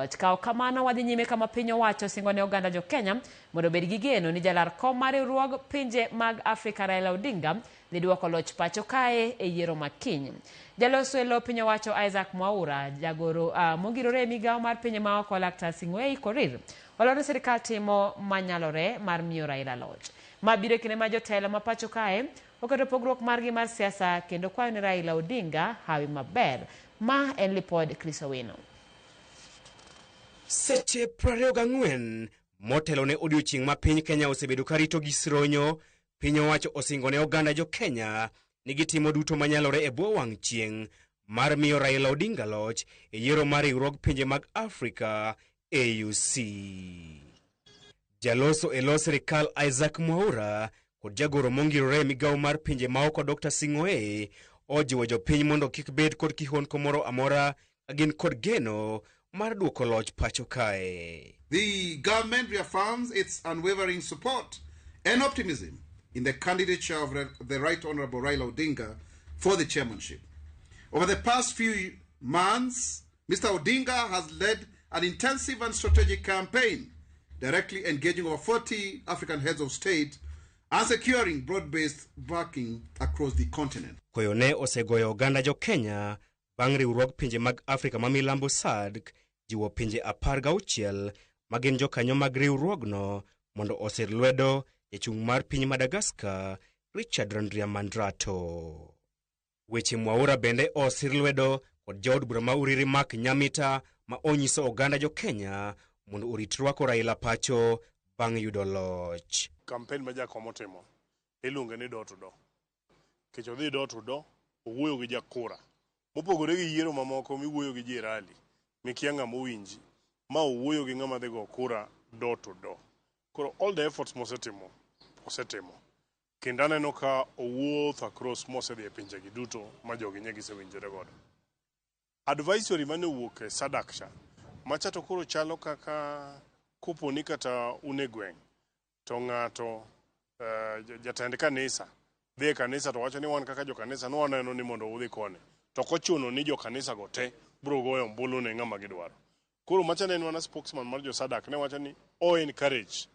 Ka ok kamano, wadhi nyime kama piny owacho osingo ne oganda jo Kenya mondo obed gi geno ni jalar kom mar riwruog pinje mag Afrika Raila Odinga dhi duoko loch pacho kae e yiero ma kiny. Jaloso e lo piny owacho Isaac Mwaura, jagoro mongirore e migawo mar pinje maoko Laktar Sing'oei Korir olero ni sirkal timo manyalore mar miyo Raila loch. Ma biro e kinde ma jotelo ma pacho kae oketo pogruok margi mar siasa kendo kwayo ne Raila Odinga hawi maber. Ma en lipod Chris Owino. Seche 24 motelo ne odiochieng' ma piny Kenya osebedo ka rito gi sironyo, piny owacho osingo ne oganda jo Kenya ni gitimo duto manyalore e bwo wang' chieng' mar miyo Raila Odinga loch e yiero mar riwruog pinje mag Afrika AUC. Jaloso e lo sirikal Isaac Mwaura kod jagoro mongirore e migawo mar pinje maoko Dr. Sing'oei ojiwo jopiny mondo kik bed kod kihondko moro amora ka gin kod geno mar duoko loch pacho kae. The government reaffirms its unwavering support and optimism in the candidature of the Right Honorable Raila Odinga for the chairmanship. Over the past few months, Mr. Odinga has led an intensive and strategic campaign, directly engaging over 40 African heads of state and securing broad-based backing across the continent. Koyo ne osegoyo oganda jo Kenya bang' riwruog pinje mag Afrika ma milambo SADC jiwo pinje 16 ma gin jokanyo mag riwruogno mondo osir lwedo jachung' mar piny Madagascar Richard Randriamandrato. Weche Mwaura bende osir lwedo kod jaod bura ma Uriri Mark Nyamita ma onyiso oganda jo Kenya mondo orit rwako Raila pacho bang' yudo loch. Campaign ma jakom otimo iluonge ni door to door. Nikech odhi door to door, owuoyo gi jakura. Mopogore gi yiero mamoko miwuoyo gi ji e rally, mikia ng'ama owinji, ma owuoyo gi ng'ama dhi go kura door to door. Koro all the efforts mosetimo, osetimo. Kendo aneno ka owuotho across mosedhi e pinjegi duto ma jogi nye gisewinjore godo. Advisory mane owuok e SADC cha, macha to koro chalo kaka kopo ni kata un e gweng' to ng'ato jatend kanisa dhi e kanisa to wacho ni wan kaka jokanisa nwaneno ni mondo udhi koni. To ok ochuno ni jokanisa go te biro goyo ombulu ne ng'ama gidwaro. Koro macha ne en mana spokesman mar jo SADC ne wacho ni o encourage.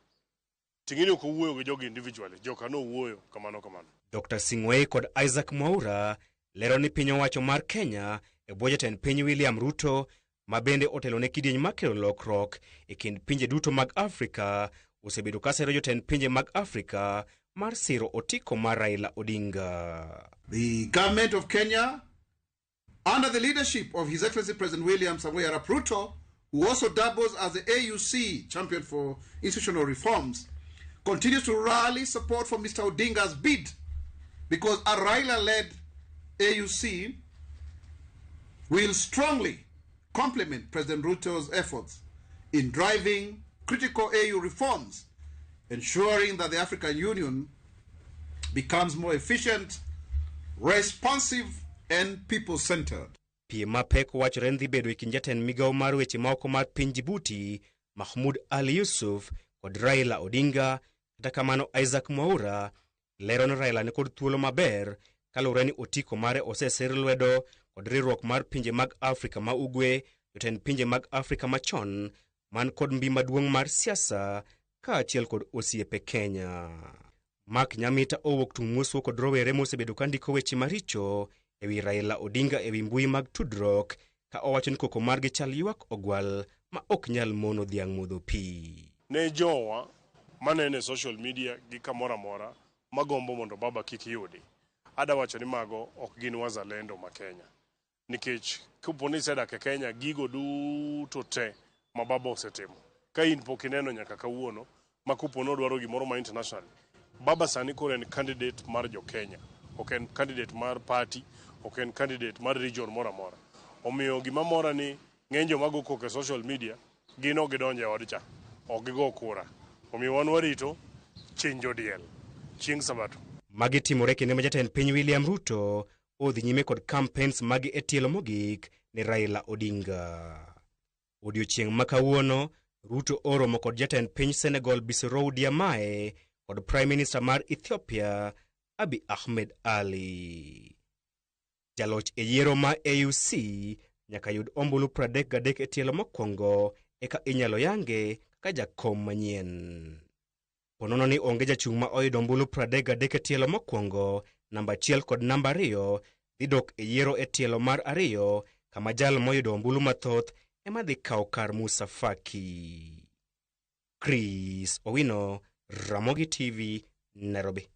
Ting'eni ok owuoyo gi jogi individually, joka nowuoyo kamano kamano. Dr. Sing'oei kod Isaac Mwaura lero ni piny owacho mar Kenya e bwo jatend piny William Ruto ma bende otelo ne kidieny mar kelo lokruok e kind pinje duto mag Afrika osebedo ka sero jotend pinje mag Afrika mar siro otiko mar Raila Odinga. The government of Kenya, under the leadership of His Excellency President William Samoei Arap Ruto, who also doubles as the AUC champion for institutional reforms, continues to rally support for Mr. Odinga's bid because a Raila-led AUC will strongly complement President Ruto's efforts in driving critical AU reforms, ensuring that the African Union becomes more efficient, responsive, and people-centered. Piem mapek wachore ni dhi bedo e kind jatend migawo mar weche maoko mar piny Djibouti, Mahmoud Ali Youssouf kod Raila Odinga. Kata kamano, Isaac Mwaura lero ni Raila nikod thuolo maber kaluwore ni otiko mare osesir lwedo kod riwruok mar pinje mag Afrika ma Ugwe, jotend pinje mag Afrika machon man kod mbi maduong' mar siasa kaachiel kod osiepe Kenya. Mark Nyamita owuok tung' moswo kod rowere mosebedo ka ndiko weche maricho ewi Raila Odinga ewi mbui mag tudruok ka owacho ni koko margi chal ywak ogwal ma ok nyal mono dhiang' modho pi. Ne jowa manene e social media gi kamoro amora magombo mondo baba kik yudi, ada wacho ni mago ok gin wazalendo ma Kenya. Nikech kopo ni isedak e Kenya, gigo duto te ma baba osetimo, ka in pok ineno nyaka kawuono, ma kopo ni odwaro gimoro ma international, baba sani koro en candidate mar jo Kenya, ok en candidate mar party, ok en candidate mar region moro amora. Omiyo gima mora ni ng'eny joma go koko e social media, gin ok gidonjo e od cha, ok gigo kura. Omiyo wan warito chinjo diel chieng' Sabato. Magi timore kinde ma jatend piny William Ruto odhi nyime kod campaigns mage e tielo mogik ne Raila Odinga. Odiochieng' ma kawuono, Ruto oromo kod jatend piny Senegal Bassirou Diomaye kod Prime Minister mar Ethiopia Abiy Ahmed Ali. Jaloch e yiero ma AUC nyaka yud ombulu 33 e tielo mokwongo eka inyalo yange kaka jakom manyien. Ponono ni onge jachung' ma oyudo ombulu 33 e tielo mokwongo, namba 1 kod namba 2 dhi dok e yiero e tielo mar 2 kama jal moyudo ombulu mathoth ema dhi kawo kar Musa Faki. Chris Owino, Ramogi TV, Nairobi.